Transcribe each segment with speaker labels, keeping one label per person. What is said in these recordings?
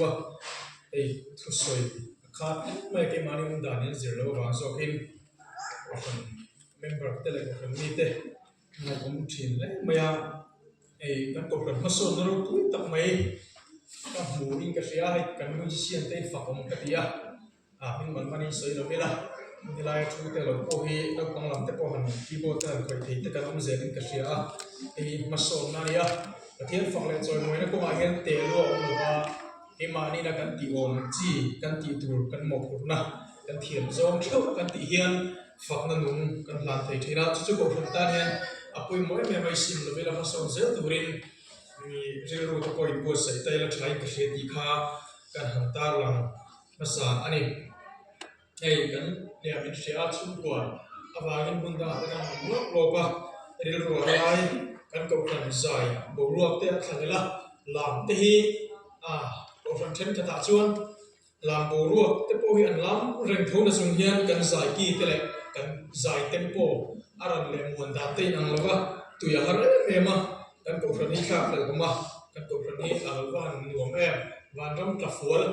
Speaker 1: deuh a, hei thusawi a khat em mai a keimahni awm dan in zir loh avang zawkin kohhran member te leh kohhran mite ngaihawm thin hle mai a, hei kan kohhran hmasawnna ropui tak mai ka hmuhin ka hria a, hei kan musician te hi fakawm ka ti a. A hming man man in sawi lo ila, helaia thu te lo pawh hi naupang lam te pawh han keyboard te han khawih thei te kan awm zel in ka hria a, hei hi hmasawnna a ni a, Pathian fak leh chawimawina kawngah hian tel luah a awm lo va, keimahni na kan tih awm chi kan tih tur kan mawhphurhna kan thiam zawng theuh kan tih hian fakna nung kan hlan thei thin a, chu chu kohhran tan hian a pawimawh em em a, i sim lo ila hmasawn zel turin mi rilru te pawh inbuatsaih ta ila thain ka hria tih kha kan han tarlang. hmasa a ni. Hei kan hniam in hria a chhungkua avangin hmun dangah te kan awm lawk lawk a, rilru a lai kan kohhran zai boruak te a thla leh a, lam te hi a kohhran thenkhatah chuan lam boruak te pawh hi an lam reng tho na chung hian kan zai ki te leh kan zai tempo a rawn leh muan dan te inang lo va, tui a har em em a, kan kohhran hi thlak hlelh awm a, kan kohhran hi a lo va han nuam em, vanram tla fual.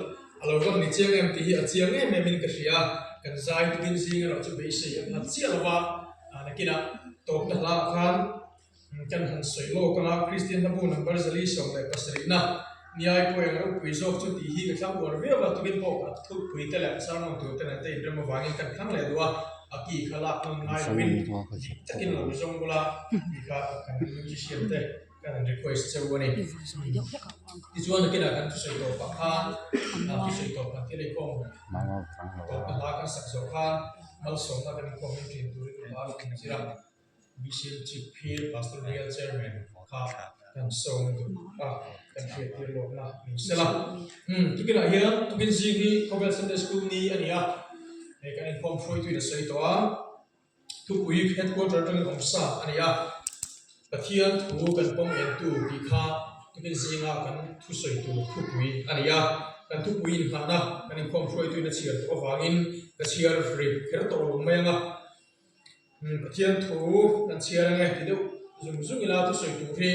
Speaker 1: A lo van ni chiang em tih hi a chiang em em in ka hria a, kan zai tukin zing erawh chu beisei a nghat chiah lo va, nakinah tawpna hla ah khan kan han sawi lawk ang a, Kristian hlabu number 471 na niai pawh eng ropui zawk chu tih hi ka thlang uar viau a, tukin pawh ka thupui te leh sermon tur te nen te inrem avangin kan thlang leh duh a, a ki kha lak nawn ngai lovin dik takin lo zawng bula tih kha kan musician te. Kan han request cheu a ni. Tichuan nakinah kan thusawi tawp ah khan thusawi tawp kan thil inkhawm tawp na hla kan sak zawh khan malsawmna kan inkhawm in thin turin ka hla kan zir a. BCM Chief Phir Pastor Bial Chairman kha kan sawm duh a, kan hriattir lawkna ni sela. Tukinah hian tukin zing hi Khawvel Sunday School ni a ni a, hei kan inkhawm hruaituin a sawi tawh a. Thupui headquarter atangin awm sa a ni a, Pathian thu kan pawm entu tih kha tukin zinga kan thusawi tur thupui a ni a, kan thupui inngahna kan inkhawm hruaituin a chhiar tawh avangin ka chhiar ri kher tawh lo mai ang a, Pathian thu kan chhiar ange ti deuh zung zung ila thusawi tur hi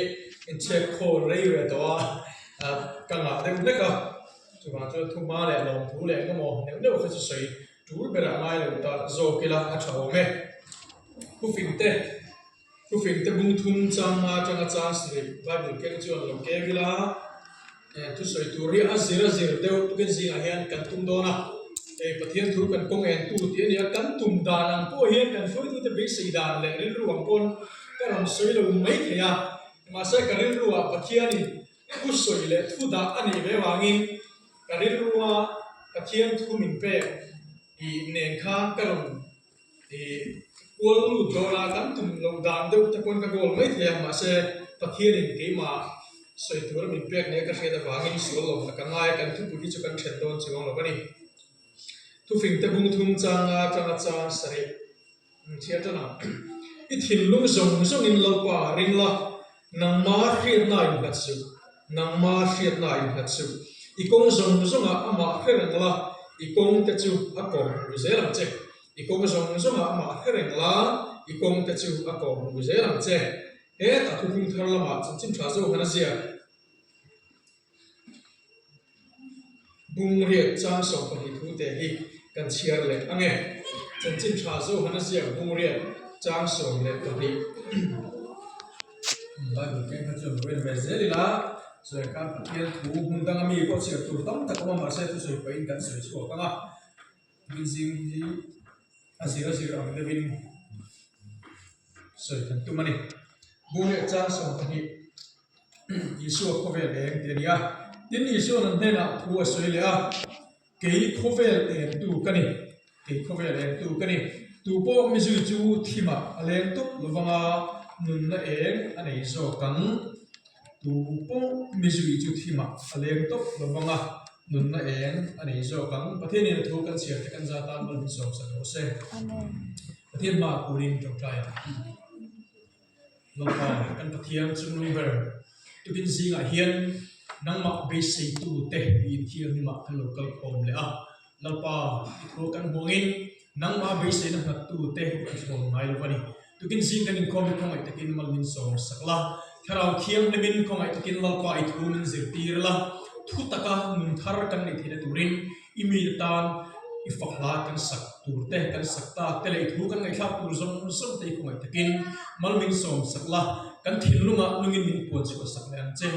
Speaker 1: inchhek khawl rei ve tawh a, ka ngah deuh hlek a, chuvang chuan thuma leh lawmthu leh engemaw neuh neuh kha chu sawi Tul berah ngai lo ta zawk ila a tha awm e. Thufingte, Thufingte bung thum chang nga atanga chang sarih Bible keng chuan lo keu ila, thusawi tur hi a zir a zir deuh tukin zingah hian kan tum dawn a. Hei Pathian thu kan kawng en tu tih a ni a, kan tum dan ang pawh hian kan hruaitute beisei dan leh rilru ang pawn ka rawn sawi lo mai thei a, mahse ka rilruah Pathianin Thusawi leh thu dah a nih ve vangin ka rilrua Pathian thu min pek tih nen khan ka rawn kual lut dawn a, kan tum loh dan deuh te pawn ka goal mai thei a, mahse Pathianin keimah sawi tura min pek nia ka hriat avangin sual lo tak a ngai a, kan thupui hi chu kan then dawn chuang lo a ni. Thufingte bung thum changa atanga chang sarih. Chhiar tan ang. I thinlung zawng zawngin Lalpa ring la, nangma hriatna innghat suh, nangma hriatna innghat suh. I kawng zawng zawngah amah hre reng la, i kawng te chu a kawm hmuh zel ang che. I kawng zawng zawngah amah hre reng la, i kawng te chu a kawm hmuh zel ang che. Hetah thuphung thar lamah chanchin tha zawk han a ziak. Bungriat chang 12 thu te hi kan chhiar leh ang e. Chanchin tha Zohana ziak Bungriat chang 12. Bible keng kha chuan lo en ve zel ila, sawi khan Pathian thu hmun danga mi pawh chhiar tur tam tak awm a, mahse thusawi pahin kan sawi chhuak ang a. Min zing hi a zir a zir ang deuhin sawi kan tum a ni. Bungriat chang 12. Isua khawvel eng tih a ni a. Tin, Isua'n an hnenah thu a sawi leh a, Kei khawvel engtu ka ni, kei khawvel engtu ka ni. Tu pawh mi zui chu thimah a leng tawp lo vanga nunna eng a nei zawk ang. Tu pawh mi zui chu thimah a leng tawp lo vanga nunna eng a nei zawk ang. Pathianin a thu kan chhiar te kan za tan mal min sawm sak rawh se. Pathian hmaah kurin tawngtai ang. Lalpa, kan Pathian chungnung ber, tukin zingah hian nangmah beiseitute i inthianghlimah kan lo kal khawm leh a. Lalpa, i thu kan hmuangin nangmah beiseina nghattute i thlawm ngai lo a ni. Tukin zing kan inkhawm hi khawngaih takin mal min sawm sak la, Thlarau Thianghlimin khawngaih takin Lalpa i thu min zirtir la. Thu taka nun thar kan neih theihna turin i mite tan i fak hla kan sak tur te, kan sak tak te leh i thu kan ngaihthlak tur zawng zawng te i khawngaih takin malminsawm sak la, kan thinlungah nungin min puan chhuah sak leh ang che.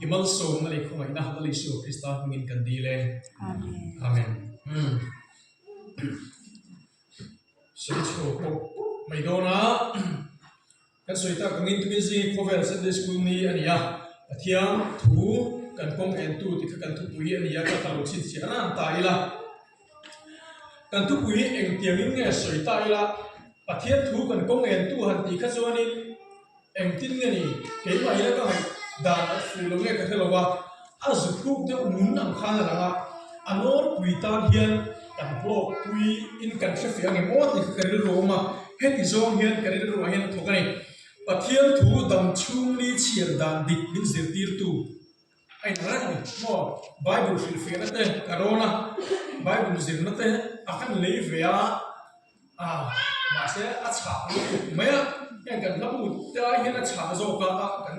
Speaker 1: I malsawmna leh i khawngaihna Lal Isua Krista hmingin kan dil e. Amen. Sawi chhuak pawp pawp mai dawn a, kan sawi tak angin tukin zing khawvel Sunday School ni a ni a, Pathian thu kan kawng entu tih kha kan thupui a ni a, ka lo chhinchhiah ran ta ila. Kan thupui hi engtiangin nge sawi ta ila, Pathian thu kan kawng entu han tih kha chuanin, Engtin nge ni? Keimah ila ka ngaih dan a fuh lo nge ka hre lo a, a zu phuk deuh nun ang khan a lang a, a nawlpui tan hian kan hlawk pui in kan hre fiah angem aw tih kha ka rilru a awm a, heti zawng hian ka rilruah hian a thawk a ni. Pathian thu dam chhung ni chhiar dan dik min zirtirtu a inang reng a ni maw? Bible hrilhfiahna te ka rawn a, Bible zirna te a kan lei ve a. A, mahse a chhah lutuk mai a, heng kan hla bu te ai hian a chhah zawk a, a kan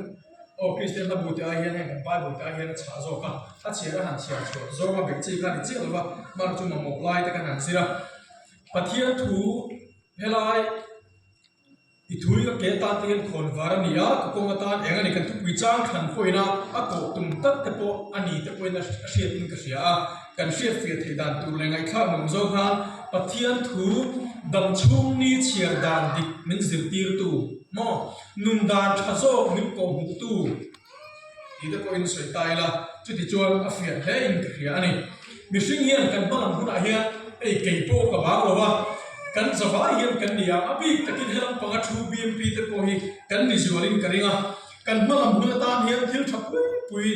Speaker 1: aw Kristian hla bu te ai hian heng kan Bible te ai hian a chhah zawk a, a chhiar a han chhiar chhuah zawng a beih chi kha a ni chiah lo va, hmar chu mamawh lai te kan han zir a, Pathian thu helai. I thui ka ke atan te hian khawn var a ni a, ka kawng atan eng a ni kan thupui chang thlan pawhin a a kawh tum tak te pawh a ni te pawhin a hriatin ka hria a, kan hriat fiah theih dan tur leh ngaihthlak nuam zawk khan Pathian thu dam chhung ni chhiar dan dik min zirtirtu maw nun dan tha zawk min kawh hmuhtu tih te pawhin sawi ta ila chuti chuan a fiah hle in ka hria a ni. Mihring hian kan hma lam hunah hian hei kei pawh ka bang lo va, kan zavai hian kan ni a, a bik takin he lampanga thu BMP te pawh hi kan ni zualin ka ring a, kan hma lam hun atan hian thil tha pui pui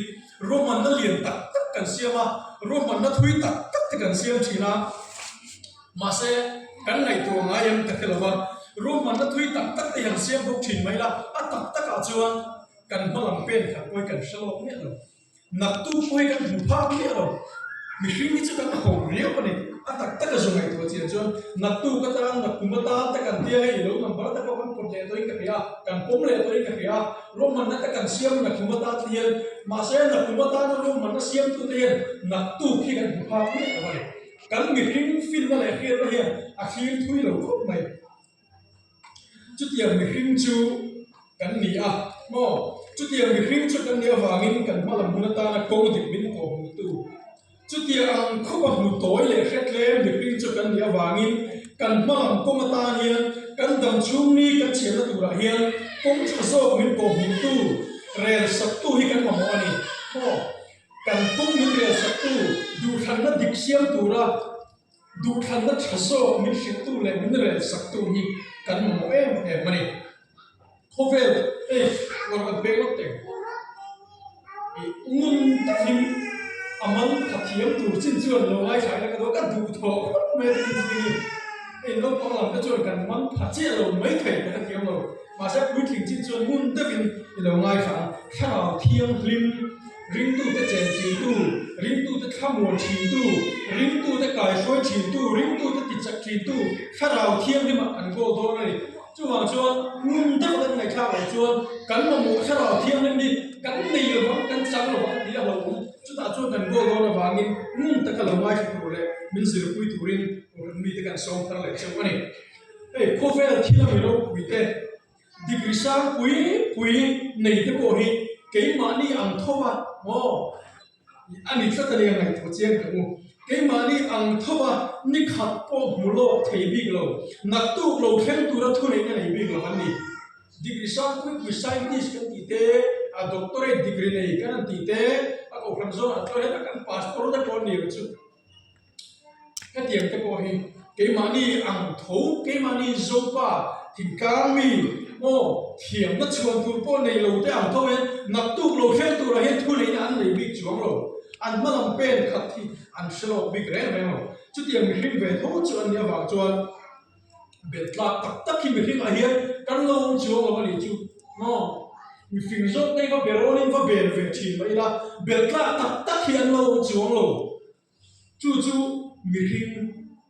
Speaker 1: ruahmanna lian tak tak kan siam a, ruahmanna thui tak tak te kan siam thin a, mahse kan ngaihtuah ngai em ka hre lo va, ruahmanna thui tak tak te hi an siam bawk thin mai la, a tak takah chuan kan hma lam pen khat pawh hi kan hre lawk miah lo. Naktuk pawh hi kan hmu phak miah lo. Mihring hi chu kan ho riau a ni. A tak taka zu ngaihtuah chian chuan naktuk atang nakkum atan te kan tia hei lo number te pawh kan pawt leh tawhin ka hria a, kan pawm leh tawhin ka hria a. Ruahmanna te kan siam nakkum atan te hian mahse nakkum atana ruahmanna siamtute hian naktuk hi kan hmu phak miah lo a ni. Kan mihring finna leh hriatna hian a thlir thui lo khawp mai. Chutiang mihring chu kan ni a maw? Chutiang mihring chu kan nih avangin kan hma lam hun atana kawng dik min kawh hmuhtu. Chutiang ang khawpa hmu tawi leh hre tlem mihring chu kan nih avangin kan hma lam kawng atan hian kan dam chhung ni kan chhiarna turah hian kawng tha zawk min kawh hmuhtu, rel saktu hi kan mamawh a ni maw? Kan kawng min rel saktu duhthlanna dik siam tura Duhthlanna tha zawk min hrilhtu leh min rel saktu hi kan mamawh em em a ni. Khawvel hei uar kan pek lawk teh i ngun takin a man tha thiam tur chin chuan lo ngaithla ila ka duh a, ka duh thawh khawp mai a ti zing hi. Hei naupang lam te chuan kan man pha chiah lo mai thei ka hrethiam lo. Mahse puitling chin chuan ngun deuhin i lo ngaithla ang. Thlarau thianghlim. Ringtute chenchiltu, ringtute thlamuan thintu, ringtute kaihruai thintu, ringtute tichak thintu Thlarau Thianghlimah kan kawl dawn a ni. Chuvang chuan ngun deuh kan ngaihthlak loh chuan kan mamawh Thlarau Thianghlim hi kan nei lo vang, kan chang lo vang tih a hlauhawm. Chutah chuan kan kawl dawn avangin ngun taka lo ngaithla tur leh min zirpui turin Kohhran mite kan sawm thar leh cheu a ni. Hei khawvel thil a mi ropuite. Degree sang pui pui nei te pawh hi keimahni ang tho a maw a ni tlat a ni a ngaihtuah chiang teh u. Keimahni ang tho a ni khat pawh hmu lawk thei bik lo, naktuk lo thleng tura thuneihna nei bik lo an ni. Degree sang pui pui scientist kan tih te, a doctorate degree nei kan han tih te, a kohhran zawnah chuan heta kan pastor te pawh an ni ang chu. Hetiang te pawh hi keimahni ang tho, keimahni Zopa thingtlang mi maw thiamna chhuan tur pawh nei lo te ang tho hian naktuk lo thleng turah hian thuneihna an nei bik chuang lo. An hma lam pen khat hi an hre lawk bik reng reng lo. Chutiang mihring ve tho chu an nih avang chuan bet tlak tak tak hi mihringah hian kan lo awm chuang lo a nih chu maw. Mifing zawk te hi va berawnin va bel ve thin mah ila bel tlak tak tak hi an lo awm chuang lo. Chu chu mihring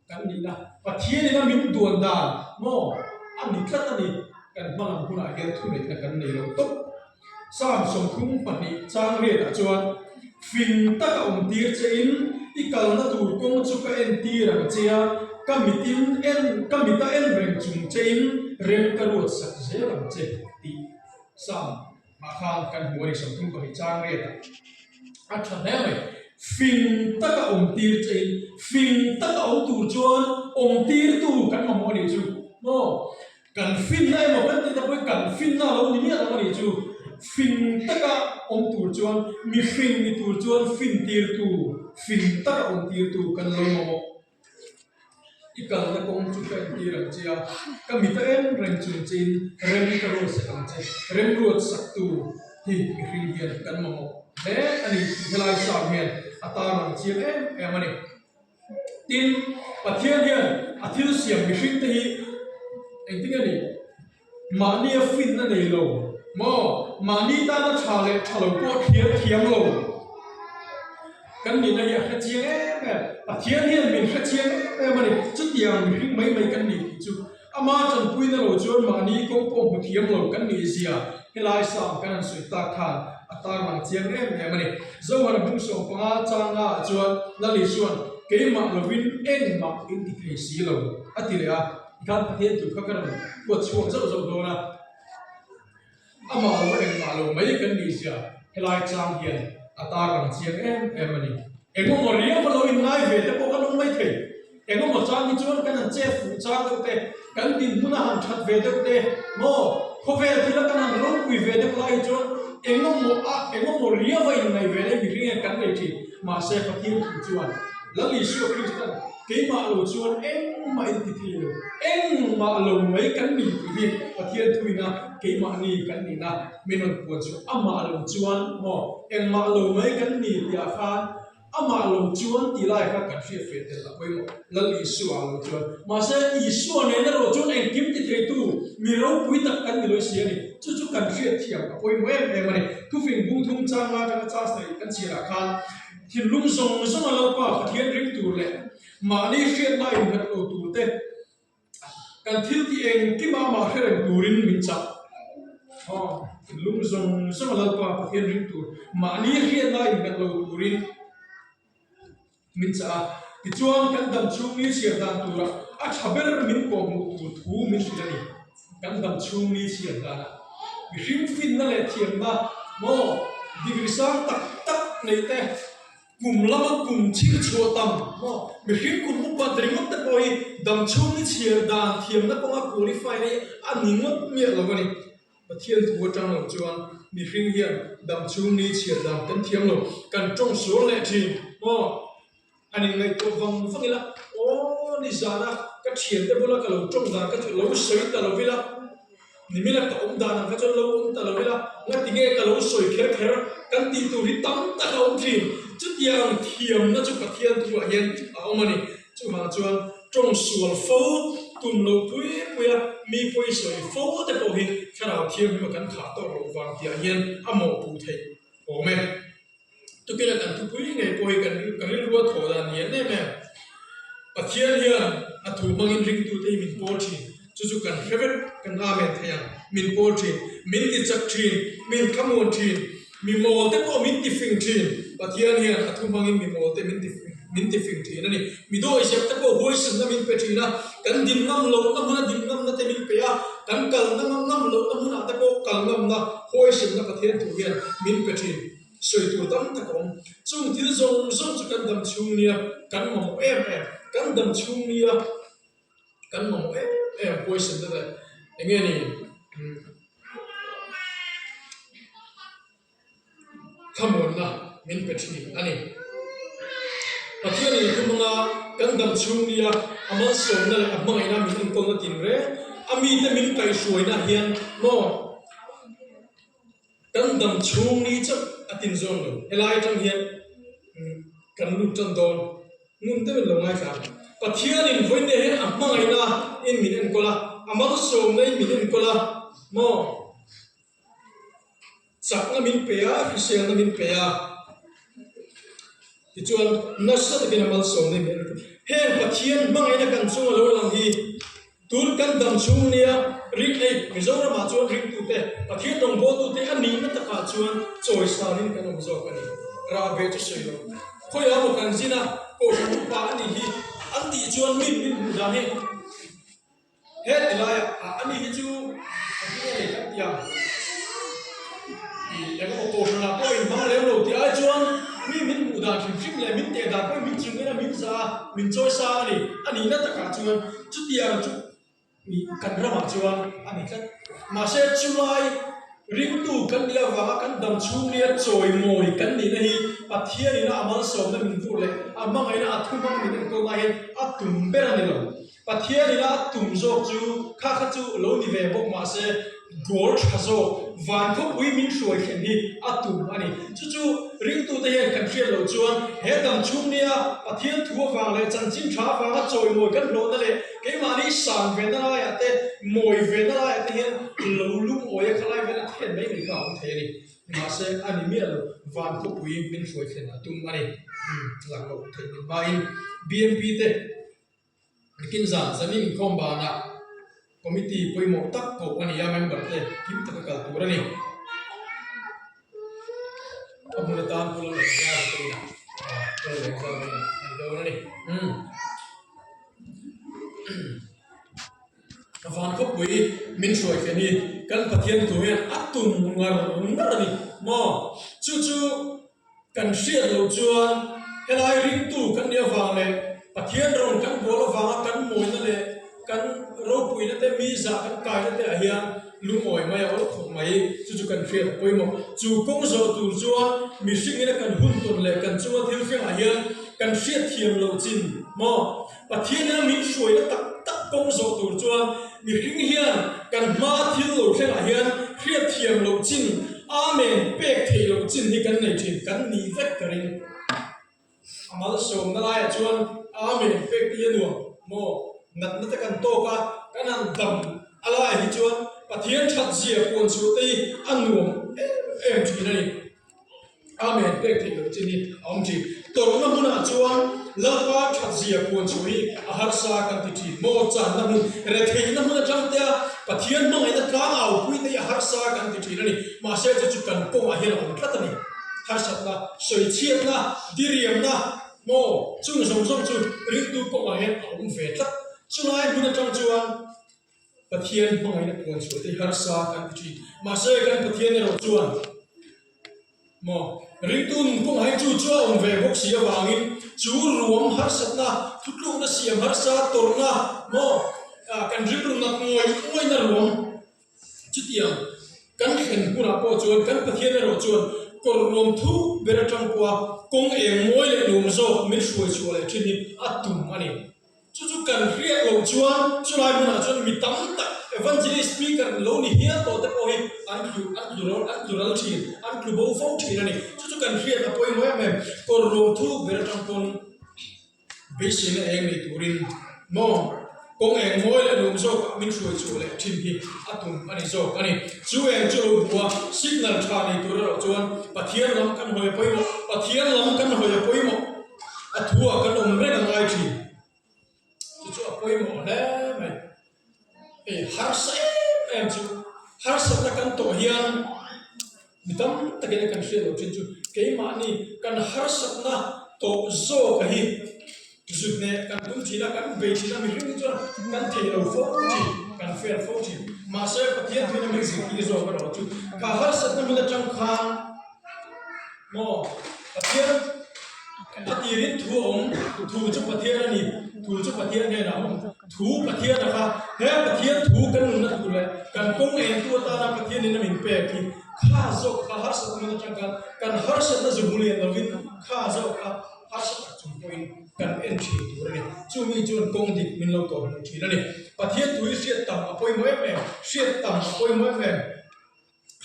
Speaker 1: kan nihna, Pathianin a min duan dan maw a ni tlat a ni. Kan hma lam hunah hian thuneihna kan nei lo tawp. Psalm 32 chang riatah chuan. Fing taka awm tir chein i kalna tur kawng chu ka entir ang che a, ka mitin en ka mita en reng chung chein rem ka ruat sak zel ang che tih Psalm ah khan kan hmu a ni 32 chang riat ah a tha hle mai. Fing taka awm tir chein fing taka awm tur chuan awm tirtu kan mamawh a nih chu maw? Kan finna emaw kan tih tak pawhin kan finna a lo ni miah lo a nih chu. Fing taka awm tur chuan mihring ni tur chuan fin tirtu, fing taka awm tirtu kan lo mamawh. I kalna kawng chu ka entir ang che a, ka mit a en reng chung chein rem ka ruat sak ang che. Rem ruat saktu hi mihring hian kan mamawh hle a ni tih helai sang hian a tarlang chiang em em a ni. Tin, Pathian hian a thil siam mihringte hi engtin nge ni? Mahnia finna nei lo maw? Mahni tana tha leh tha lo pawh thliar thiam lo kan nihna hi a hre chiang em em. Pathian hian min hre chiang em em a ni. Chutiang mihring mai mai kan nih tih chu Ama tanpuina lo chuan mahni kawng pawh hmu thiam lo kan nih zia helai sang kan han sawi tak khan a tarlang chiang em em a ni. Zohar bung 15 changa ah chuan Lali chuan keimah lovin engmah in ti thei si lo a ti leh a, tikhan Pathian tur kha ka rawn huat chhuak zauh zauh dawn a. Amah lo engmah lo mai kan nih zia helai chang hian a tarlang chiang em em a ni. Engemaw riau a lo inngai ve te pawh kan awm mai thei. Engemaw chang hi chuan kan han chet fuh chang deuh te, kan dinhmun a han that ve deuh te maw, khawvel thila kan han ropui ve deuh lai hi chuan engemaw a engemaw riau a inngai ve leh mihring hian kan nei thin. Mahse Pathian thu chuan Lal Isua Kristan Keimah lo chuan engmah in ti thei lo, engmah lo mai kan ni tih hi Pathian thuina keimahni kan nihna min rawn puan chu amah lo chuan maw engmah lo mai kan ni tihah khan amah lo chuan tih lai kha kan hriat fe tel a pawimawh Lal Isua lo chuan. Mahse Isua nen erawh chuan engkim ti theitu mi ropui tak kan ni lo si a ni. Chu chu kan hriat thiam a pawimawh em em a ni. Thufing bung thum chang lai atanga chance neih kan chhiarah khan Thinlung zawng zawng a Lalpa Pathian ring tur leh mahni hriatna innghat lo tur te, kan thil tih engkim a amah hre reng turin min chah. Aw, thinlung zawng zawng a Lalpa Pathian ring tur, mahni hriatna innghat lo turin min chah a. Tichuan, kan dam chhung ni chhiar dan tura a tha ber min kawhhmuh tur thu min hrilh a ni. Kan dam chhung ni chhiar danah mihring finna leh thiamna maw degree sang tak tak neih te, kum lama kum chhir chhuah tam maw mihring kum upat ringawt te pawh hi dam chhung ni chhiar dan thiamna kawnga qualify na hi a ni ngawt miah lo a ni. Pathian thu atang lo chuan mihring hian dam chhung ni chhiar dan kan thiam lo, kan tawng sual leh thin maw. An inngaihtuah vang vang ila, Aw, nizana ka thiante bula ka lo tawng dan kha chu lo sawi ta lo ila, nimina ka awm dan ang kha chuan lo awm ta lo ila, ngati nge ka lo sawi kher kher kan tih tur hi tam tak a awm thin. Chutiang thiamna chu Pathian thuah hian a awm a ni. Chuvang chuan tawng sual fo, tum loh pui puia mi pawi sawi fo te pawh hi Thlarau Thianghlim a kan khah tawk loh vang tihah hian a mawhpuh theih awm e. Tukina kan thupui ngei pawh hi kan ka rilru a thawh dan ni em em em. Pathian hian a thu hmangin ringtute hi min pawl thin. Chu chu kan hre vek, kan amen thei ang. Min pawl thin, min ti chak thin, min thlamuan thin, mi mawl te pawh min ti fing thin. Pathian hian a thu hmangin mi mawl te min ti min ti fing thin a ni. Mi dawihzep te pawh huaisanna min pe thin a, kan din ngam lohna hmuna din ngamna te min pe a, kan kalna ngam lohna hmunah te pawh kal ngamna huaisanna Pathian thu hian min pe thin. Sawi tur tam tak a awm. Chung thil zawng zawng chu kan dam chhung nia kan mamawh em em. Kan dam chhung nia kan mamawh em em huaisanna leh eng nge ni thlamuanna min pe thin a ni. Pathianin a thu hmanga kan dam chhung nia a malsawmna leh a hmangaihna min enkawlna tinreng a mite min kaihhruaina hian maw Kan dam chhung ni chauh a tin zawn lo. Helai atang hian kan lut tan dawn. Ngun deuhin lo ngaithla ang. Pathianin vawiin hian a hmangaihna in min enkawl a, a malsawmna in min enkawl a maw? Chakna min pe a, hriselna min pe a. Tichuan nasa takin a malsawmna in min enkawl. Heng Pathian hmangaihna kan chunga lo lang hi Tun kan dam chhung nia ring ei Mizoramah chuan ringtute, Pathian rawngbawltute a nihna takah chuan chawisarin kan awm zawk a ni. Rah ve chu sawi lo. Khawiah maw kan zin a, Kohhran upa a nih hi an tih chuan min min hmuh dan hi he ti laiah ah a ni hi chu a hming a nei kan ti ang. Ih eng emaw Kohhranah pawh inhmang lem lo tih ai chuan mi min hmuh dan hrim hrim leh min teh dan pawhin min chung en a, min zah a, min chawi sang a ni. A nihna takah chuan chutiang chu Kan ramah chuan a ni tlat. Mahse chulai ringtu kan nih avanga kan dam chhung nia chawimawi kan nihna hi Pathianina a malsawmna min vur leh a hmangaihna a thumang min enkawlna hian a tum ber a ni lo. Pathianina a tum zawk chu kha kha chu lo ni ve bawk mahse goal tha zawk van khawpui min hruai thlen hi a tum a ni. Chu chu ringtute hian kan hriat loh chuan he dam chhung nia Pathian thu avang leh chanchin tha avanga chawimawi kan hlawhna leh keimahni sang vena laiah te, mawi vena laiah te hian lo lungawi a khalai vel a then mai mai kha a awm thei a ni. Mahse a ni miah lo, van khawpui min hruai thlen a tum a ni. Lang loh theih min hmain BMP te. Nikin zan zanin inkhawm banah committee pawimawh tak koh a ni a, member te kim taka kal tur a ni. A hmun atan Pu Lalengzara te inah Pu Lalengzara te inah a ni dawn a ni. Van khawpui min hruai thlen hi kan Pathian thu hian a tum ngar ngar a ni maw? Chu chu Kan hriat loh chuan helai ringtu kan nih avang leh Pathian rawn kan bual avanga kan mawina leh kan ropuina te mi zah kan kaina te ah hian lungawi mai a awl khawp mai. Chu chu kan hriat a pawimawh. Chu kawng zawh tur chuan mihringin a kan hun tawn leh kan chunga thil thlengah hian kan hriat thiam loh chin maw? Pathian ina min hruaina tak tak kawng zawh tur chuan mihring hian kan hmaa thil lo thlengah hian hriatthiam loh chin, Amen pek theih loh chin hi kan nei thin, kan nih vek ka ring. A malsawmna laiah chuan Amen pek te hi a nuam maw? Natna te kan tawk a, kan han dam a laiah hi chuan Pathian that zia puan chhuah te hi a nuam em em thin a ni. Amen pek theih loh chin hi a awm thin. Tawrhna hmunah chuan Lalpa that zia puan chhuah hi a harsa kan ti thin. Maw channa hmun, retheihna hmun atang tea Pathian hmangaihna tlang aupui te hi a harsa kan ti thin a ni. Mahse chu chu kan kawngah hian a awm tlat a ni. Harsatna, sawichhiatna, diriamna, maw chung zawng zawng chu ringtu kawngah hian a awm ve tlat. Chulai hmun atang chuan Pathian hmangaihna puan chhuah te hi harsa kan ti thin. Mahse kan Pathian erawh chuan maw ringtu nun kawngah hian chu chu a awm ve bawk si avangin chu ruam harsatna, thutlukna siam harsa tawrhna maw kan rilru nat ngawih ngawihna ruam chutiang kan thlen hunah pawh chuan kan Pathian erawh chuan kawr ruam thuk ber atang pawha kawng eng mawi leh nuam zawk min hruai chhuah leh thin hi a tum a ni. Chu chu kan hriat loh chuan chulai hmunah chuan mi tam tak evangelist speaker lo ni hial tawh te pawh hi an tlu an tlu ro an tlu ral thin, an tlu bo fo thin a ni. Chu chu kan hriat a pawimawh em em. Kawr ruam thuk ber atang pawn beiseina eng nei turin maw kawng eng mawi leh nuam zawkah min hruai chhuah leh thin hi a tum a ni zawk a ni. Chu eng chu lo hmu a, signal tha nei tur erawh chuan Pathian lam kan hawi a pawimawh, Pathian lam kan hawi a pawimawh. A thu ah kan awm reng a ngai thin. Chu chu a pawimawh hle mai. Hei harsa em em chu harsatna kan tawh hian mi tam takin a kan hriat loh thin chu keimahni kan harsatna tawh zawk a hi zut hneh kan tum thin a, kan bei thin a, mihring hi chuan kan thei lo fo thin, kan fail fo thin. Mahse Pathian thuin a min zirtir zawk erawh chu kha harsatna hmun atang khan Maw? Pathian a tirin thu a awm, thu chu Pathian a ni, thu chu Pathian hnenah a awm. Thu Pathian a kha, he Pathian thu kan nunna tur leh kan kawng engtu atana Pathianin a min pek hi kha zawk kha harsatna hmun atang khan kan harsatna zu hmu lian lovin kha zawk kha harsa tak chung pawhin kan en thin tur a ni. Chumi chuan kawng dik min lo tawh hmuh thin a ni. Pathian thu hi hriat tam a pawimawh em em, hriat tam a pawimawh em em.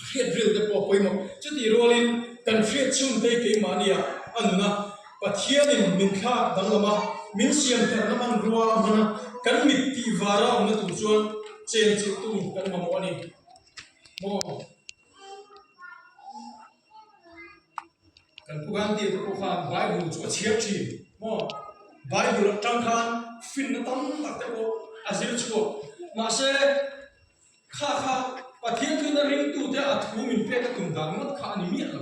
Speaker 1: Hriat ril te pawh a pawimawh. Chutih rualin kan hriat chhungte keimahnia a nun a, Pathianin min thlak danglam a, min siam tharna hmanrua a hman a, kan mit tih vara awmna tur chuan chenchilhtu kan mamawh a ni maw? Kan pu Gandhi te pawh khan Bible chu a chhiar thin maw? Bible atang khan finna tam tak te pawh a zir chhuak. Mahse. Kha kha Pathian thuina ringtute a thu min pek a tum dan ngawt kha a ni miah lo.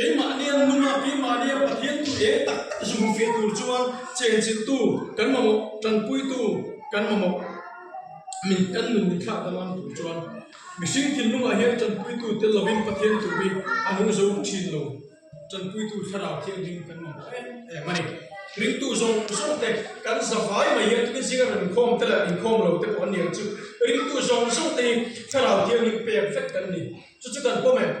Speaker 1: Keimahnia nunga keimahnia Pathian tu eng tak tak zu hmu fiah tur chuan chenchilhtu kan mamawh, tanpuitu kan mamawh min kan nun min thlak danglam tur chuan mihring thinlungah hian tanpuitu tel lovin Pathian tu hi a nung zo thin lo. Tanpuitu thlarau thianghlim kan mamawh em em a ni. Ringtu zawng zawng te kan zavai mai hian tukin zinga rawn inkhawm te leh inkhawm lo te pawh an ni ang chu. Ringtu zawng zawng te hi thlarau thianghlim pek vek kan ni. Chu chu kan pawm em?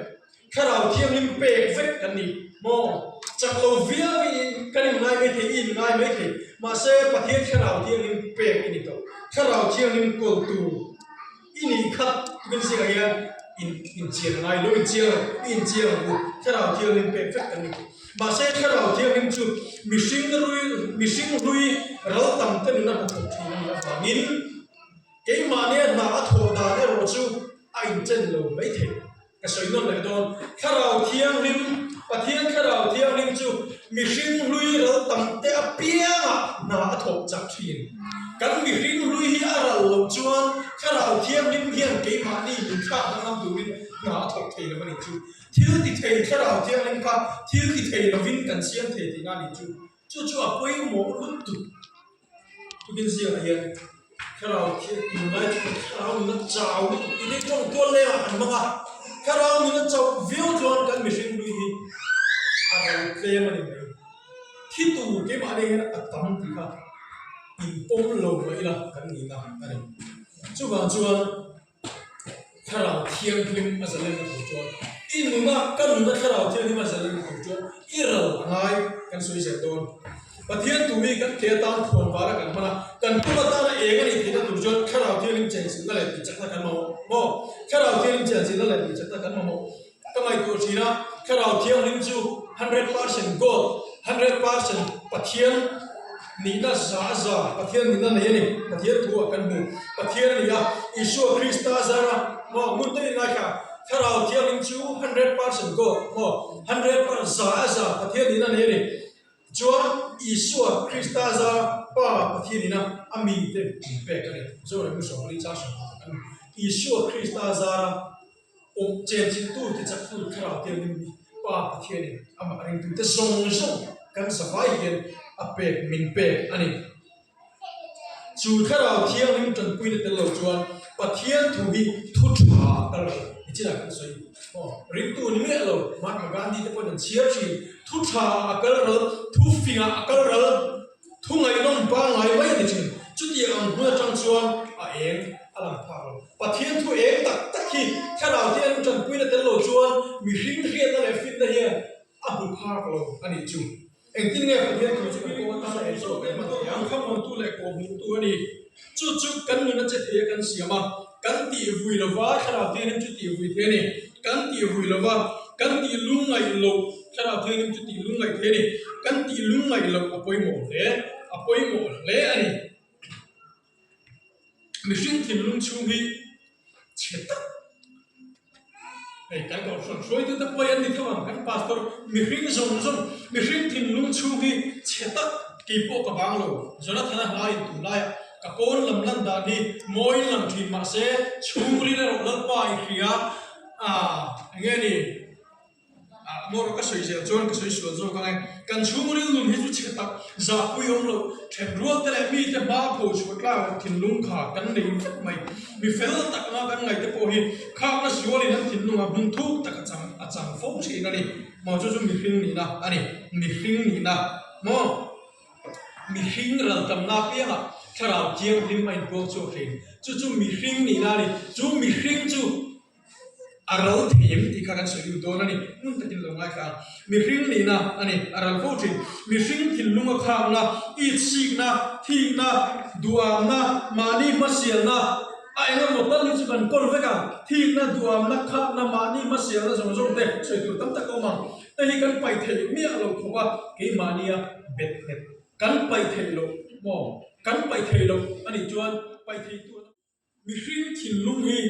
Speaker 1: Thlarau thianghlim pek vek kan ni maw? Chak lo viau in kan inngai mai thei, i inngai mai thei. Mahse Pathian thlarau thianghlim pek i ni tawh. Thlarau thianghlim kawltu i nih kha tukin zingah hian in inchian a ngai lo, inchiang ang, i inchiang ang u. Thlarau thianghlim pek vek kan ni. Mahse thlarau thianghlim chu mihring rui, mihring hlui ral tam te nuna hnathawk thin a nih avangin, Keimahnia hna a thawh dan erawh chu a inchen lo mai thei. Ka sawi nawn leh dawn. Thlarau Thianghlim, Pathian Thlarau Thianghlim chu mihring hlui ral tam te apiangah hna a thawk chak thin. Kan mihring hlui hi a ral loh chuan Thlarau Thianghlim hian keimahni min thlak danglam turin hna a thawk thei lo a nih chu. Thil ti thei Thlarau Thianghlim kha thil ti thei lovin kan siam thei tihna a nih chu. Chu chu a pawimawh lutuk. Tukin zingah hian thlarau thil tunlai chu thlarau nuna chau lutuk tih hi tawng tual lengah kan hmang a, thlarau nuna chauh viau chuan kan mihring hlui hi a ro tlem a ni mai. Thi tur keimahni hian a tam tih kha inpawm lo mah ila kan nihna a ni. Chuvang chuan. Thlarau Thianghlim a zalenna tur chuan i nuna ka nuna Thlarau Thianghlim a zalenna tur chuan i ral a ngai kan sawi zel dawn. Pathian tu hi kan ke atan thuan vara kan hman a, kan tum atana eng a nih theihna tur chuan Thlarau Thianghlim chenchilhna leh tihchakna kan mamawh maw? Thlarau Thianghlim chenchilhna leh tihchakna kan mamawh. Ka ngaihtuah thin a, Thlarau Thianghlim chu 100% God, 100% Pathian nihna za za Pathian nihna nei a ni. Pathian thu ah kan hmu. Pathian a ni a, Isua Krista zara maw hmun te in ngaithla. Thlarau Thianghlim chu 100% God maw, 100% za za Pathian nihna nei a ni. Chuan Isua Krista zara Pa Pathian ina a mite min pek a ni. Zoram hi 40 chang 10 kan hmu. Isua Krista zara. Awm chenchilhtu tichaktu Thlarau Thianghlim hi Pa Pathianin amah ringtute zawng zawng kan zavai hian a pek min pek a ni. Chu Thlarau Thianghlim tanpuina tel lo chuan Pathian thu hi thu tha a kal lo ni chinah kan sawi. Aw, ringtu ni miah lo Mahatma Gandhi te pawhin an chhiar thin, thu tha a kal ral, thu fingah a kal ral. Thu ngaihnawm pangngai mai a ni thin. Chutiang ang hmun atang chuan a eng a lang phak lo. Pathian thu eng tak tak hi thlarau te an tanpuina tel lo chuan mihring hriatna leh finna hian a hmu phak lo a nih chu. Engtin nge Pathian thu chu kan kawng atana eng zawk em a ni ang? Khamawmtu leh kawhhmuhtu a ni. Chu chu kan nuna che thei a kan siam a, kan tih vui lova Thlarau Thianghlim chu tih vui thei a ni. Kan tih vui lova kan tih lungngaih loh Thlarau Thianghlim chu tih lungngaih thei a ni. Kan tih lungngaih loh a pawimawh hle, a pawimawh hle a ni. Mihring thinlung chhung hi chhe tak hei kan kohhran hruaitute pawh hi an ni tho ang kan pastor mihring zawng zawng mihring thinlung chhung hi chhe tak kei pawh ka bang lo Jonathana hla in tun laiah ka pawn lam lan dan hi mawiin lang thin mahse chhungril erawh Lalpa i hria ah enge ni. Mawr ka sawi zel chuan ka sawi sual zawk ang e. Kan chhungril nun hi chu chhe tak, zahpui awm loh, then rual te leh mite hma pho chhuah tlak loh thinlung kha kan nei vek mai. Mi fel tak anga kan ngaih te pawh hi khakna sualin an thinlungah hmun thuk tak a chang a chang fo thin a ni. Maw chu chu mihring nihna a ni. Mihring nihna maw? Mihring ral tamna apiangah thlarau thianghlim a inpuang chhuak thin. Chu chu mihring nihna a ni. Chu mihring chu. A ral thei em tih kha kan sawi lut dawn a ni. Ngun takin lo ngaithla ang. Mihring nihna a ni, a ral fo thin. Mihring thinlunga khakna, itsikna, thikna, duhamna, mahni hmasialna, a eng emaw tal hi chu kan kawl vek ang. Thikna, duhamna, khakna, mahni hmasialna zawng zawng te sawi tur tam tak a awm ang. Te hi kan paih theih miah lo khawp a, keimahnia bet nghet kan paih theih loh maw? Kan paih theih loh a nih chuan paih theitu an awm. Mihring thinlung hi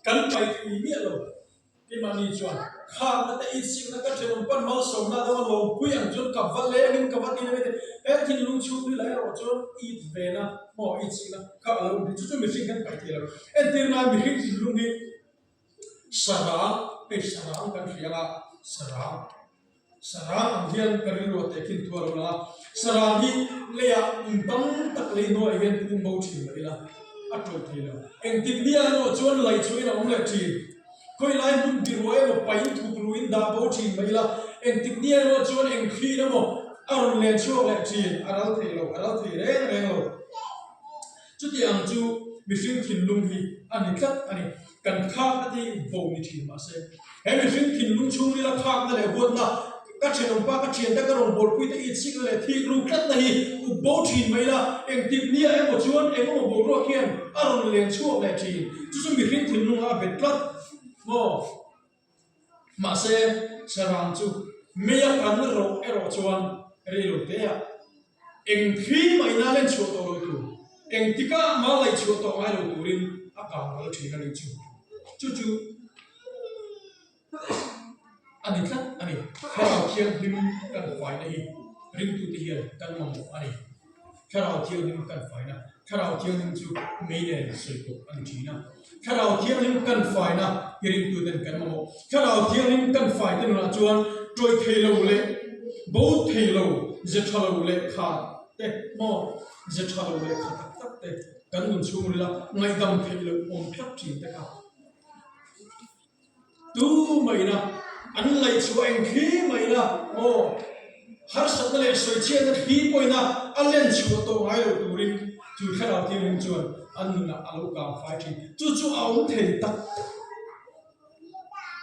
Speaker 1: kan paih thei miah lo. Keimahni chuan khakna te itsikna ka thenawm pan malsawmna deuh a lawmpui ang chuan ka va lengin ka va ti na mai te. He thinlung chhungril ah erawh chuan it vena maw itsikna kha a lo awm thei. Chu chu mihring kan paih thei lo. Entirnai mihring thinlung hi sarang, hei sarang kan hria a, sarang. Sarang ang hian ka rilru a tehkhin thu a lo lang a, sarang hi leiah kum tam tak lei hnuaiah hian phum bo thin mah ila a tawih thei lo. Engtik nia erawh chuan lei chhuahin a awm leh thin. Khawi lai hmun biruah emaw pain thuk luin dah bo thin mah ila engtik nia erawh chuan eng thliin emaw a rawn len chhuak leh thin, a ral thei lo, a ral thei reng reng lo. Chuti ang chu mihring thinlung hi a ni tlat a ni. Kan khakna te hi bo ni thin mah se, he mihring thinlung chhungrila khakna leh huatna, ka thenawmpa, ka thiante, ka rawngbawlpui te itsikna leh thik ruk tlatna hi up bo thin mai ila, engtik nia emaw chuan engemaw boruak hian a rawn len chhuak leh thin. Chu chu mihring thinlungah a bet tlat maw? Mahse, sarang chu meia kan rawh erawh chuan reilo teah eng thli mah ina len chhuah tawh lo tur, eng tikah mah laih chhuah tawh ngai lo turin a kang ral thin a nih chu. Chu chu a ni tlat a ni. Thlarau Thianghlim kan faina hi ringtute hian kan mamawh a ni. Thlarau Thianghlim kan faina, Thlarau Thianghlim chu mei nen sawi pawh a ni thin a. Thlarau Thianghlim kan faina hi ringtuten kan mamawh. Thlarau Thianghlim kan faite nunah chuan tawih thei lo leh bo thei lo, ze tha lo leh kha te maw, ze tha lo leh kha tak tak te kan nun chhungrila ngaihdam theih loh awm tlat thin te kha. Tu maina an ngaihchhuah eng thli maina maw harsatna leh sawichhiatna thli pawhina a len chhuah tawh ngai lo turin chu thlarau thianghlim chuan an nunah a lo kang fai thin. Chu chu a awm thei tak tak.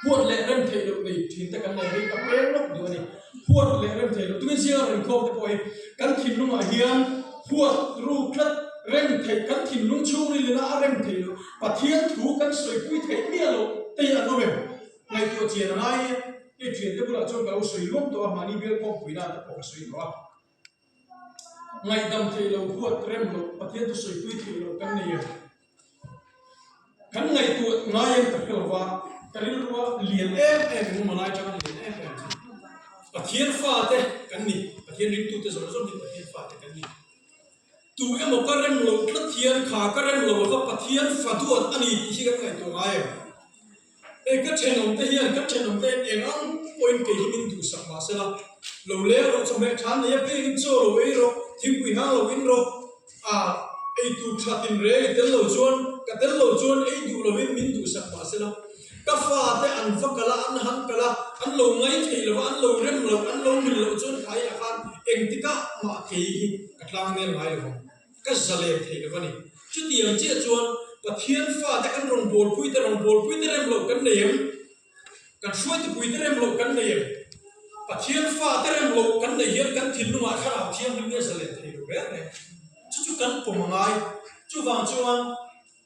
Speaker 1: Huat leh rem theih loh nei thin te kan nei hi ka peng lawk duh a ni. Huat leh rem theih loh tumin zinga rawn inkhawm te pawh hi kan thinlungah hian huat ruk tlat rem theih kan thinlung chhungrilina a rem theih loh Pathian thu kan sawipui theih miah loh te hi an awm em? Ngaihtuah chian a ngai e. Hei thiante bulah chuan ka lo sawi luam tawh a, mahni bial kawngpui nan te pawh ka sawi tawh a. Ngaihdam theih loh, huat rem loh, Pathian thu sawipui theih loh kan nei em? Kan ngaihtuah ngai em ka hre lo va, ka rilrua lian em em eng emaw lai atanga lian em em chu Pathian fate kan ni, Pathian ringtute zawng zawng hi Pathian fate kan ni. Tu emaw ka rem loh tlat hian kha ka rem lo kha Pathian fa duat a ni tih hi kan ngaihtuah ngai em? Hei ka thenawmte hian ka thenawmte hian eng ang pawhin kei hi min duhsak mah sela, lo leng rawh chawhmeh tha nei a piangin chaw lo ei rawh, thingpui hang lo in rawh, ah ei tur tha tinreng i tel lo chuan ka tel lo chuan ei duh lovin min duhsak mah sela, Ka fate an va kal a, an han kal a, an lo ngai thei lo a, an lo rem lo, an lo mil loh chuan tlai ah khan engtikah mah kei hi ka tlang nel ngai lo vang, ka zalen thei lo a ni. Chutiang chiah chuan Pathian fate kan rawn bawlpui te, rawn bawlpui te rem loh kan nei em? Kan hruaitupui te rem loh kan nei em? Pathian fate rem loh kan neih hian kan thinlungah thlarau thianghlim hi a zalen thei lo reng reng. Chu chu kan pawm a ngai. Chuvang chuan.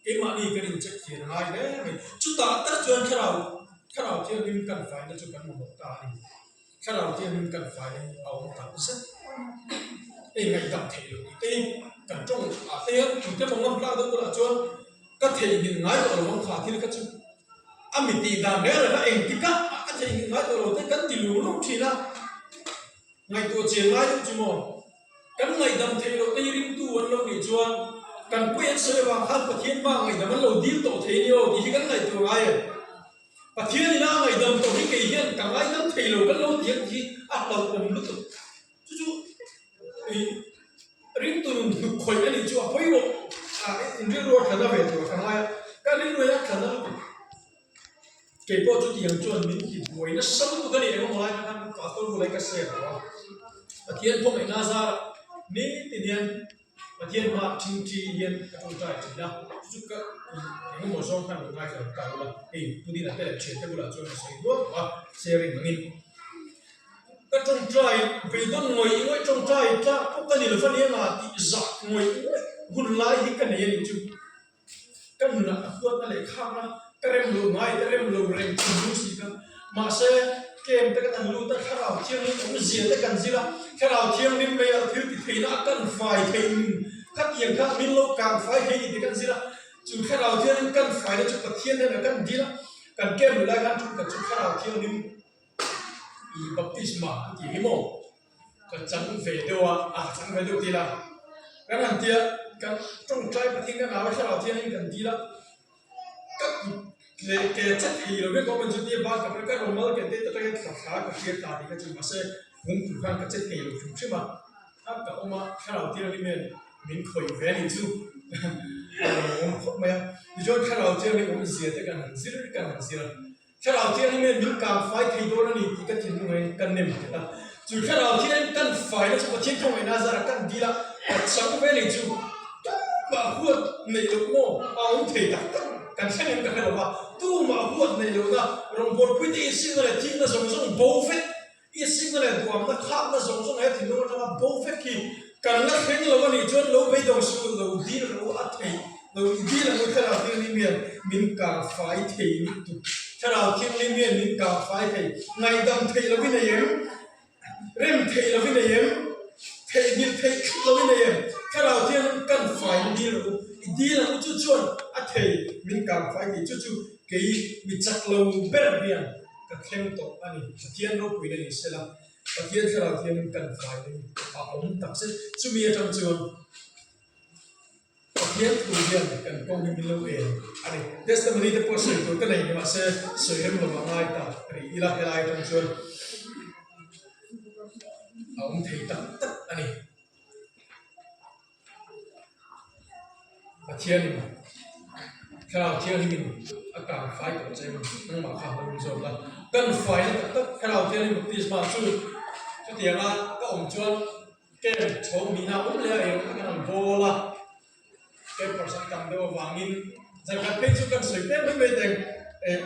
Speaker 1: Keimahni kan incheck thian a ngai hle mai. Chutah tak chuan thlarau thlarau thianghlim kan faina chu kan mamawh ta a ni. Thlarau thianghlim kan faina hi a awm tak zet. Hei ngaihdam theih loh tih te hi kan tawng ah te hian tute maw ngam tlak deuh bulah chuan ka theihnghilh ngai tawh lo ang kha thil kha chu a mi tih dan reng reng kha engtikah a theihnghilh ngai tawh lo te kan ti lung lung thin a. Ngaihtuah chian ngai deuh chu maw? Kan ngaihdam theih loh te hi ringtu an lo nih chuan kan pawi an sawi avang khan Pathian hma ngaihdam an lo dil tawh thei a ni aw tih hi kan ngaihtuah ngai em? Pathian ina a ngaihdam tawh hi kei hian ka ngaidam thei lo kan lo ti ang tih hi a hlauhawm lutuk. Chu chu ih ringtu nun hnuk khawih a nih chu a pawimawh a inrilru a thlana ve tur ka ngai a, ka rilru hi a thlana lutuk. Kei pawh chutiang chuan min ti buai nasa lutuk a ni eng emaw lai kha khan pastor bulah ka share tawh a, Pathian khawngaihna zarah nitin hian Pathian hmaah thingthi hian ka tawngtai thin a, chu chu ka eng emaw zawng khan lo ngaithla lo ta ula, hei Pudina te leh thiante bulah chuan ka sawi nual tawh a, sharing angin ka tawngtai beidawn ngawih ngawih tawngtai tlak pawh ka ni lo va nia nga tih zah ngawih ngawih hun lai hi ka nei a nih chu. Ka nunah ka huatna leh khakna ka rem lo ngai, ka rem lo reng thin lung si kha. Mahse, tlem te kan han lut a, Thlarau Thianghlim awmzia te kan zir a, Thlarau Thianghlim mai a thil ti theihna a kan fai thei nun khatiang kha min lo kang fai thei ni te kan zir a, chu Thlarau Thianghlim kan faina chu Pathian hnenah kan dil a, kan kem lu lai khan thu khat chu Thlarau Thianghlim i baptisma an tih hi maw? Ka chang ve deuh a, a chang ve deuh ti ila kan han tia kan tawngtai pathian kan au a thlarau thiangin kan dil a, ka kut Leh ke che thei lo vek awm an chu tia ban ka ka rawmal ke te tak hian thla thla ka hriat ta tih kha chu mahse hung tur khan ka che thei lo hrim hrim a, a ka awm a thlarau thianghlim hian min khawih ve a nih chu a lo awm khawp mai a, tichuan thlarau thianghlim awmzia te kan han zir kan han zir a. Thlarau Thianghlim hian min kang fai thei dawn a ni tih ka thinlung hian ka nem nghet a. Chu Thlarau Thianghlim kan faina chu Pathian thawngaihna zarah kan dil a, ka chang ve nei chu tumah huat neih loh maw a awm thei tak tak kan thleng em ka hre lo va, tumah huat neih lohna rawngbawlpuite insikna leh thikna zawng zawng bo vek I sikna leh duamna khakna zawng zawng he thinlung atanga bo vek hi kan la thleng lo a nih chuan lo beidawng suh lo dil ro a theih lo i dil ang u Thlarau Thianghlim hian min kang fai thei lutuk Thlarau Thianghlim hian min kang fai thei ngaihdam theih lovin ei em rem theih lovin ei em theihnghilh theih thut lovin ei em Thlarau Thianghlim kan faina dil ro i dil ang u chu chuan a thei min kang fai thei chu chu kei mi chak lo ber hian Ka thleng tawh a ni. Pathian ropuina ni sela, Pathian thlarau thiangin kan faiin a awm tak zet. Chumi atang chuan Pathian thu hian kan kawng hi min lo en a ni. Testimony te pawh sawi tur ka nei ni mahse sawi rem lo a ngai ta rih ila helai atang chuan a awm thei tak tak a ni. Pathianin Thlarau Thianghlimin a kang fai tawh che emaw nangmah kha lo in zawk la. Kan faina tak tak Thlarau Thianghlim baptisma chu chutianga ka awm chuan camp chhawm nihna a awm leh a erawh kha kan han bawl a. Campers an tam deuh avangin zarkhat phei chu kan sawi pek mai mai teng eh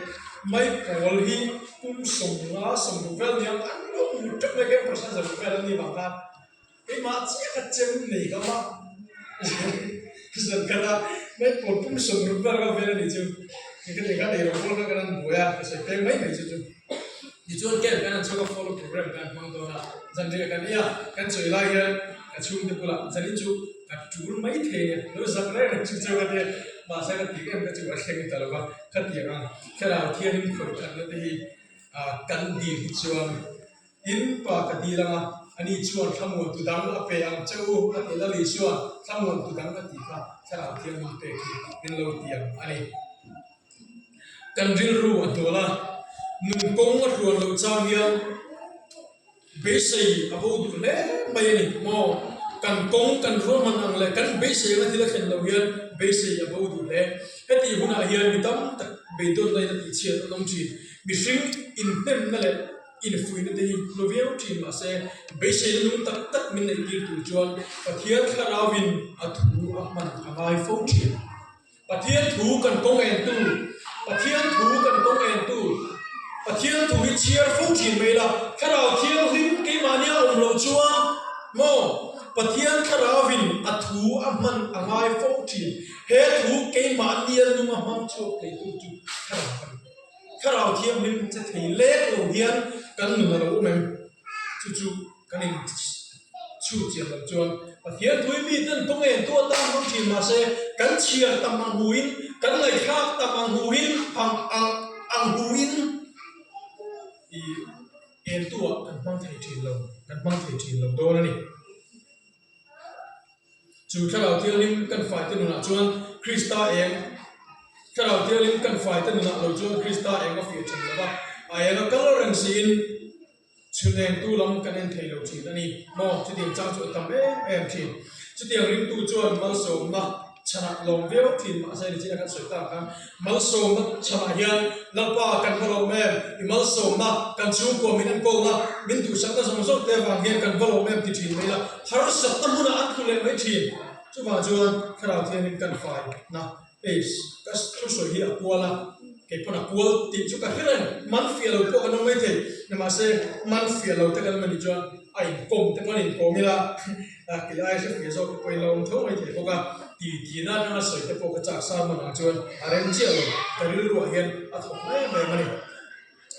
Speaker 1: maipawl hi pum 50 60 vel nia an lo hmu teuh mai campers an zarkhat vel an nih vang khan Keimah chiah kha chem nei ka mah zan khat a maipawl pum 60 vel ka vel a nih chu ka ti kha eirawng pawl kha kan han buai a ka sawi peng mai mai chu chu tichuan camp kan han chhuak a follow program kan hmang dawn a zanriah kan ei a kan chawi lai hian ka chhungte bulah zanin chu ka tul mai thei a lo zak reng reng chu chu ka tia mahse ka tih em ka chu a thleng ta lo va khatiang ang thlarau thianghlim khawih thatna te hi kan dil hi chuan Tin, Pa ka dil ang a, ani chuan thlamuantu dang a pe ang che u, a ti Lal Isua'n thlamuantu dang a tih kha Thlarau Thianghlim pek hi min lo ti ang a ni. Kan rilru a hnual a, nun kawng a hluan loh chang hian beisei a bo duh hle mai a ni maw? Kan kawng kan ruahman ang leh kan beisei anga thil a thlen loh hian beisei a bo duh hle. Heti hunah hian mi tam tak beidawnna in a tihchhiat an awm thin. Mihring inhnemna leh infuihna te hi hlu viau thin mahse beiseina nung tak tak min neih tir tur chuan Pathian thlarauin a thu a hman a ngai fo thin. Pathian thu kan kawng entu, Pathian thu kan kawng entu, Pathian thu hi chhiar fo thin mai ila, thlarau thianghlim keimahnia awm loh chuan maw Pathian thlarauin a thu a hman a ngai fo thin. He thu keimahnia nung a hmang chhuak theitu chu thlarau a ni. Thlarau Thianghlim che thei lek lo hian kan nun a lo awm em? Chu chu kan in chhut chian loh chuan Pathian thui mi ten kawng en tu atan hmang thin mahse kan chhiar tam ang huin kan ngaihthlak tam ang huin ang ang ang huin i en tu ah kan hmang thei thin lo kan hmang thei thin lo dawn a ni. Chu Thlarau Thianghlim kan faite nunah chuan Krista eng Thlarau Thianghlim kan faite nunah lo chuan Krista eng a fiah thin lo va, a eng a kal reng siin chhun engtu lam kan en thei lo thin a ni maw? Chutiang chang chu a tam em em thin. Chutiang ringtu chuan malsawmna chhanah lawm viau thin mahse nichina kan sawi tak khan Malsawmna chhanah hian Lalpa kan va lawm em? I malsawmna, kan chhungkua min enkawlna, min duhsakna zawng zawng te avang hian kan va lawm em ti thin mai la, harsatna hmunah an tlu leh mai thin. Chuvang chuan Thlarau Thiangin kan faina page ka thusawi hi a kual a, kei pawn a kual tih chu ka hre reng, man fiah lo pawh kan awm mai thei, nimahse man fiah lo te kan awm anih chuan a inkawm te pawh an inkawm ila kei ai hre fiah zawk te pawhin la awm tho mai thei bawk a. Ti ti na atanga sawi te pawh ka chak sa hman ang chuan a rem chiah lo, ka rilruah hian a thawk em em a ni.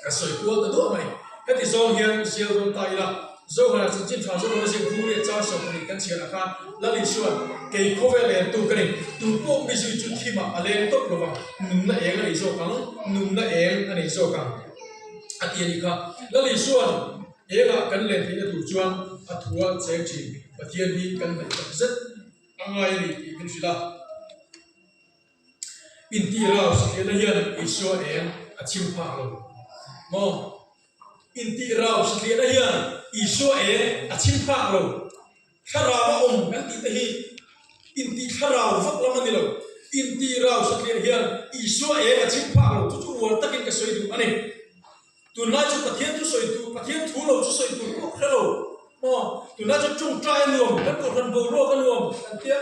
Speaker 1: Ka sawi kual ta duah mai. Heti zawng hian zial dawn ta ila, Zohana chanchin tha zawk awm a ziak Bung riat char 20 kan chhiarah khan Lal Isuan, Kei khawvel entu ka ni, tu pawh mi zui chu thimah a leng tawp lo vang, nunna eng a nei zawk ang, nunna eng a nei zawk ang a ti a nih kha. Lal Isuan engah kan len theihna tur chuan a thua cheng thin Pathian hi kan hnaih tak zet. A ngai a ni tih min hrilh a. Intih rau satliahna hian Isua eng a chim phak lo maw? Intih rau satliahna hian Isua eng a chim phak lo. Thlarau a awm kan tih te hi intih thlarau vak lam a ni lo. Intih rau satliah hian Isua eng a chim phak lo. Chu chu uar takin ka sawi duh a ni. Tunlai chu Pathian thu sawi tur, Pathian thu lo chu sawi tur pawh hre lo maw? Tunlai chu tawngtai a nuam, kan kohhran boruak a nuam kan tia,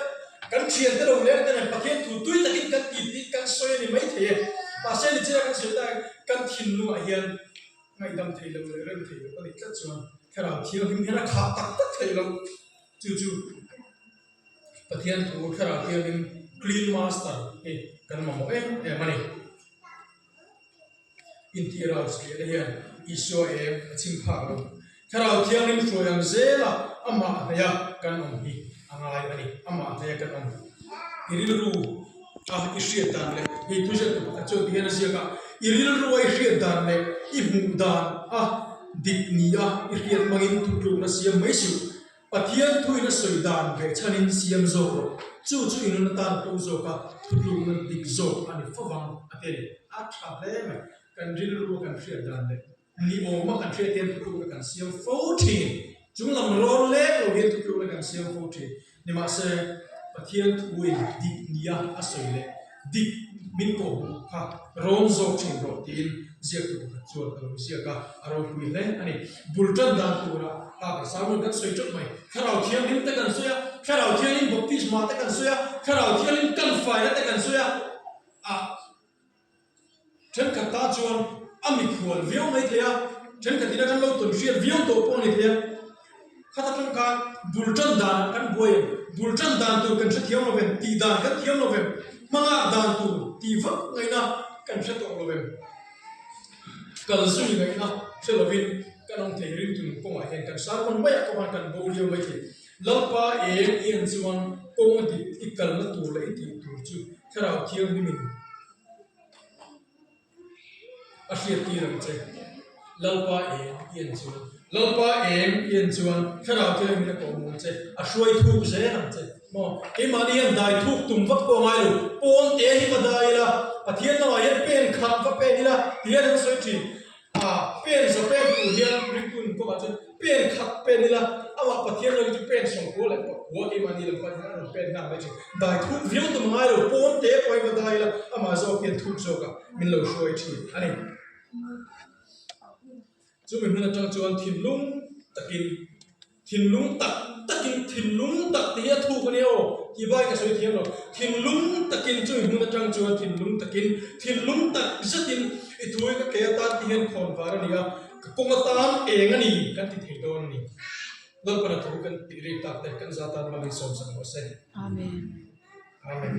Speaker 1: kan thiante lo leng te nen Pathian thu tui takin kan ti tih kan sawi a ni maithei e. Mahse nichina kan sawi tak kan thinlungah hian ngaihdam thei lo leh rem thei lo a nih tlat chuan Thlarau Thianghlim hian a khah tak tak thei lo. Chu chu Pathian thu Thlarau Thianghlim Clean Master hi kan mamawh em em a ni. Intih rau chhiahna hian Isua eng a chim phak lo. Thlarau Thianghlim hruai ang zela amah hnaia kan awm hi a ngai a ni. Amah hnaia kan awm i rilru a i hriat dan leh hei thu ziaktu pakhat chuan tihian a ziak a, i rilru a i hriat dan leh i hmuh dan a dik ni a i hriat hmangin thutlukna siam mai suh. Pathian thuin a sawi dan ve chhanin siam zawk rawh. Chu chu i nun atan pawh zawk a, thutlukna dik zawk a ni fo vang a ti a ni. A tha hle mai. Kan rilru a kan hriat dan leh ni awma kan hriat hian thutlukna kan siam fo thin. Chung lam rawn lek lo hian thutlukna kan siam fo thin. Nimahse, Pathian thuin dik nia a sawi leh dik min kawhhmuh kha rawn zawk thin rawh tiin ziaktu pakhat chuan a lo ziak a, a ropui hle a ni. Bul tan dan tura kha kan sermon kan sawi teuh mai. Thlarau Thianghlim te kan sawi a, Thlarau Thianghlim baptisma te kan sawi a, Thlarau Thianghlim kan faina te kan sawi a, a Thenkhat ta chuan a mikhual viau mai thei a, thenkhat ina kan lo tawn hriat viau tawh pawh a ni thei a. Khata tang khan bul tan dan kan buai em, bul tan dan tur kan hrethiam lo vem, tih dan kan thiam lo vem, hmangak dan tur tih vak ngaihna kan hre tawh lo vem. Kal zui ngaihna hre lovin kan awm thei ringtun kawngah hian kan sermon maiah pawh khan kan bo liau mai thei. Lalpa eng i en chuan kawng a dik i kalna tur leh i tih tur chu Thlarau Thianghlimin A hriattir ang che. Lalpa eng i en chuan. Lalpa eng i en chuan Thlarau Thianghlimin a kawhhmuh ang che. A hruai thuk zel ang che. Maw? Keimahni hian dai thuk tum vak pawh a ngai lo. Pawn te hi va dai ila, Pathian lamah hian pen khat va pen ila ti hian an sawi thin. A pen za pen tur hian ringtu nun kawngah chuan pen khat pen ila, amah Pathian lo hi chu pen sawmkua leh pakua keimahni lam pawh hian a rawn pen nghal mai thin. Dai thuk viau tum a ngai lo, pawn te pawh hi va dai ila, amah zawk hian thuk zawkah min lo hruai thin a ni. Chumi hmun atang chuan thinlung takin. Thinlung tak takin thinlung tak tih hi a thuk a nia aw tih bai ka sawi thiam lo. Thinlung takin chumi hmun atang chuan thinlung takin thinlung tak zetin i thu hi ka ke atan ti hian khawn var a ni a, ka kawng atan eng a ni kan ti thei dawn a ni. Lalpana thu kan tih rik tak te kan za tan hmangin sawmsak rawh se.
Speaker 2: Amen.
Speaker 1: Amen.